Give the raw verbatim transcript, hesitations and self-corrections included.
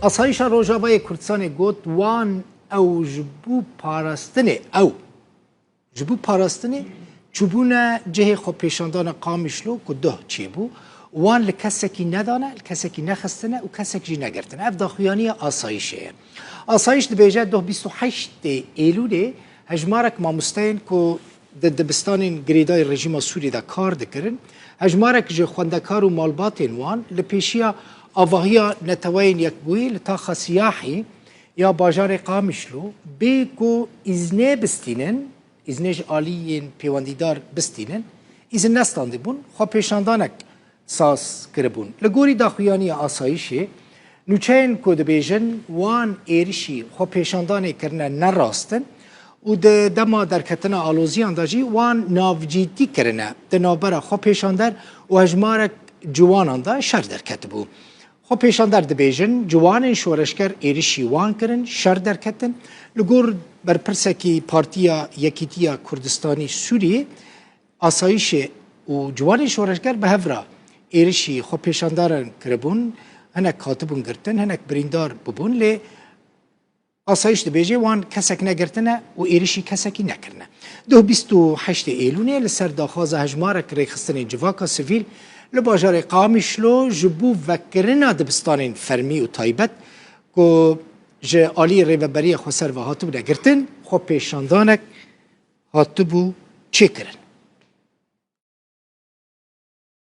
Asayîşa Rojavayê Kurdistanê got, wan ew ji bo parastinê, ew ji bo parastinê çûbûne cihê xwepêşandana Qamişlo ku doh çêbû. Wan li kesekî nedane, li kesekî nexistine û kesek jî negirtine. Ev daxuyaniya asayîşê ye. Asayîş dibêje, doh bîst û heştê Êlûlê hejmarek mamosteyên ku di dibistanên girêdayî rejîma Sûriyê de kar dikirin, hejmarek ji xwendekar û malbatên wan li pêşiya avahiya Neteweyên Yekbûyî li taxa Siyahî ya bajarê Qamişlo bê ku îznê bistînin, îznê ji aliyên pêwendîdar bistînin, îzin nestandibûn, xwepêşandanek saz kiribûn. Li gorî daxuyaniya asayîşê, nûçeyên ku dibêjin wan êrişî xwepêşandanê kirine ne rast in û di dema derketina aloziyan de jî wan navcîtî kirine di navbera xwepêşander û hejmarek ciwanan de şer derketibû. Xwepêşander dibêjin, ciwanên şoreşger êrişî wan kirin, şer derketin. Li gor berpirsekî Partiya Yekîtiya Kurdistanî Sûriyê, asayîşê û ciwanên şoreşger bi hev re êrişî xwepêşandaran kiribûn, hinek hatibûn girtin, hinek birîndar bûbûn, lê asayîş dibêje wan kesek negirtine û êrişî kesekî nekirine. Doh bîst û heştê Êlûnê li ser daxwaza hejmarek rêxistinên civaka sivîl li bajarê Qamişlo ji bo vekirina dibistanên fermî û taybet ku ji alî Rêveberiya Xweser ve hatibûne girtin, xwepêşandanek hatibû çêkirin.